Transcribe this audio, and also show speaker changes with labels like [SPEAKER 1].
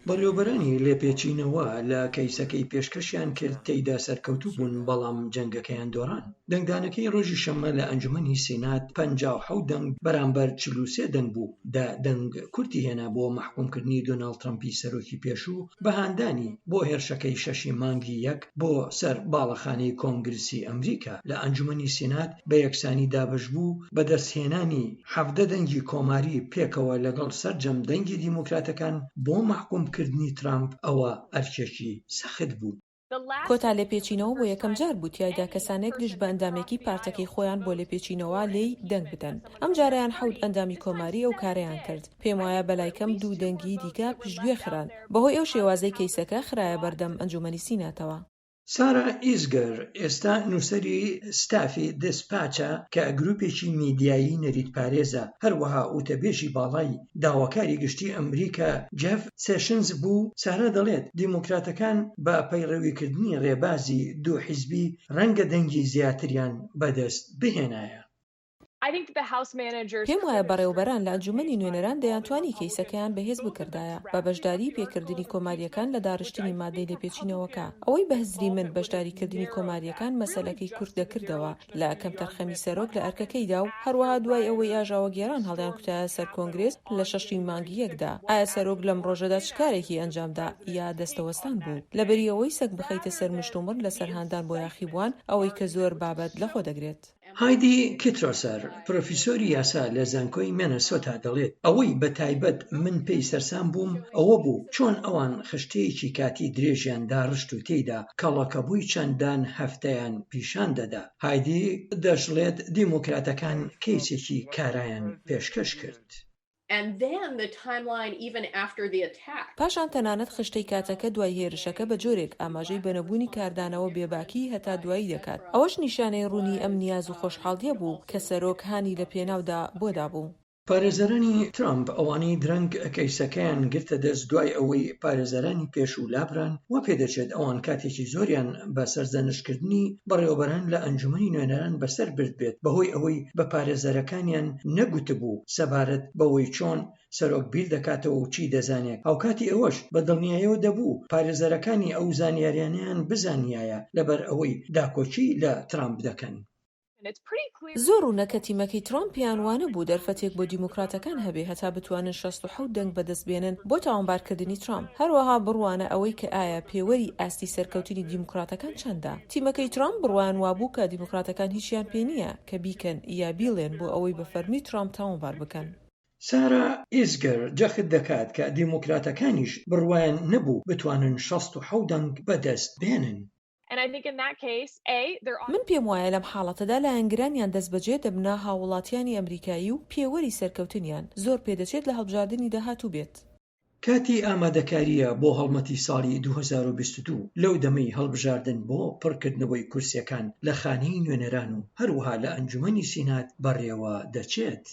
[SPEAKER 1] بەڕێوەبەرانی لێپێچینەوە لە کەیسەکەی پێشکەشیان کرد تێیدا سەرکەوتوو بوون، بەڵام جەنگەکەیان دۆڕان. دەنگدانەکەی ڕۆژی شەممە لە ئەنجومەنی سینات 57 دەنگ بەرامبەر 43 دەنگ بوو، دە دەنگ کورتی هێنا بۆ مەحکومکردنی دۆناڵد ترەمپی سەرۆکی پێشوو بە هاندانی بۆ هێرشەکەی شەشی مانگی یەک بۆ سەر باڵەخانەی کۆنگرسی ئەمریکا لە ئەنجومەنی سینات بە یەکسانی دابەشبوو بەدەستهێنانی 17 دەنگی کۆماری پێکەوە لەگەڵ سەرجەم دەنگی دیموکراتەکان بۆ مەحکومکردنی ترامپ ئەوە ئەرکێکی سەخت بوو.
[SPEAKER 2] کۆتا لێپێچینەوە بۆ یەکەم جار بوو تیایدا کەسانێک دژ بە ئەندامێکی پارتەکەی خۆیان بۆ لێپێچینەوە لێی دەنگ بدەن. ئەمجارەیان حەوت ئەندامی کۆماری ئەو کارەیان کرد. پێموایە بەلای کەم دوو دەنگی دیکە پشتگوێ خران بەهۆی ئەو شێوازەی کەیسەکە خرایە بەردەم ئەنجومەنی سیناتەوە.
[SPEAKER 1] سارا ئیزگەر ئێستا نووسەری ستافی دیسپاچە کە گروپێکی میدیایی نەریتپارێزە، هەروەها وتەبێژی باڵای داواکاری گشتی ئەمریکا جێف سێشنز بوو، سارا دەڵێت دیموکراتەکان بە پەیڕەویکردنی ڕێبازی دوو حیزبی ڕەنگە دەنگی زیاتریان بەدەست بهێنایە.
[SPEAKER 2] پێم وایە بەڕێوەبەران لە ئەنجومەنی نوێنەران دەیانتوانی کەیسەکەیان بەهێز بکردایە بە بەشداریی پێکردنی کۆمارییەکان لە داڕشتنی مادەی لێپێچینەوەکە. ئەوەی بە هزری من بەشداریکردنی کۆمارییەکان مەسەلەکەی کورت دەکردەوە لە کەمتەرخەمی سەرۆک لە ئەرکەکەیدا و هەروەها دوای ئەوەی ئاژاوەگێڕان هەڵیانکوتایە سەر کۆنگرێس لە شەشی مانگی یەکدا ئایا سەرۆک لەم ڕۆژەدا چ کارێکی ئەنجامدا یا دەستەوەستان بوو لەبری ئەوەی سەگ بخەیتە سەر مشتومڕ لەسەر هاندان بۆ یاخیبووان ئەوەی کە زۆر بابەت لەخۆ دەگرێت.
[SPEAKER 1] هایدی کیترۆسەر، پرۆفیسۆری یاسا لە زانکۆی مێنەسۆتا دەڵێت، ئەوەی بە تایبەت من پێی سەرسام بووم ئەوە بوو چۆن ئەوان خشتەیەکی کاتی درێژیان داڕشت و تێیدا کەڵەکەبووی چەندان هەفتەیان پیشان دەدا. هایدی دەشڵێت دیموکراتەکان کەیسێکی کارایان پێشکەش کرد.
[SPEAKER 2] پاشان تەنانەت خشتەی کاتەکە دوای هێرشەکە بە جۆرێک ئاماژەی بە نەبوونی کاردانەوە بێباکی هەتا دوایی دەکات، ئەوەش نیشانەی ڕوونی ئەم نیاز و خۆشحاڵییە بوو کە سەرۆک هانی لە پێناودا بۆ دابوو.
[SPEAKER 1] پارێزەرانی ترامپ ئەوانەی درەنگ کەیسەکەیان گرتە دەست دوای ئەوەی پارێزەرانی پێشوو لابران، وا پێدەچێت ئەوان کاتێکی زۆریان بە سەرزەنشتکردنی بەڕێوەبەران لە ئەنجومەنی نوێنەران بەسەر بردبێت بەهۆی ئەوەی بە پارێزەرەکانیان نەگوتبوو سەبارەت بەوەی چۆن سەرۆک بیردەکاتەوە و چی دەزانێت، هاوکاتی ئەوەش بە دڵنیایەوە دەبوو پارێزەرەکانی ئەو زانیاریانەیان بزانیایە لەبەر ئەوەی داکۆکی لە ترامپ دەکەن.
[SPEAKER 2] زۆر ڕوونە کە تیمەکەی ترامپ پێیان وانەبوو دەرفەتێک بۆ دیموکراتەکان هەبێ هەتا بتوانن 67 دەنگ بەدەست بێنن بۆ تاوانبارکردنی ترامپ. هەروەها بڕوانە ئەوەی کە ئایا پێوەری ئاستی سەرکەوتنی دیموکراتەکان چەندە. تیمەکەی ترامپ بڕوایان وابوو کە دیموکراتەکان هیچیان پێ نییە کە بیکەن یا بیڵێن بۆ ئەوەی بە فەرمی ترامپ تاوانبار بکەن.
[SPEAKER 1] سارا ئیزگەر جەخت دەکات کە دیموکراتەکانیش بڕوایان نەبوو بتوانن 67 دەنگ بەدەست بێنن.
[SPEAKER 2] من پێم وایە لەم حاڵەتەدا لایەنگرانیان دەستبەجێ دەبنە هاووڵاتیانی ئەمریکایی و پێوەری سەرکەوتنیان زۆر پێدەچێت لە هەڵبژاردنی داهاتوو بێت.
[SPEAKER 1] کاتی ئامادەکارییە بۆ هەڵمەتی ساڵی 2022، لەو دەمەی هەڵبژاردن بۆ پڕکردنەوەی کورسییەکان لە خانەی نوێنەران و هەروەها لە ئەنجومەنی سینات بەڕێوەدەچێت.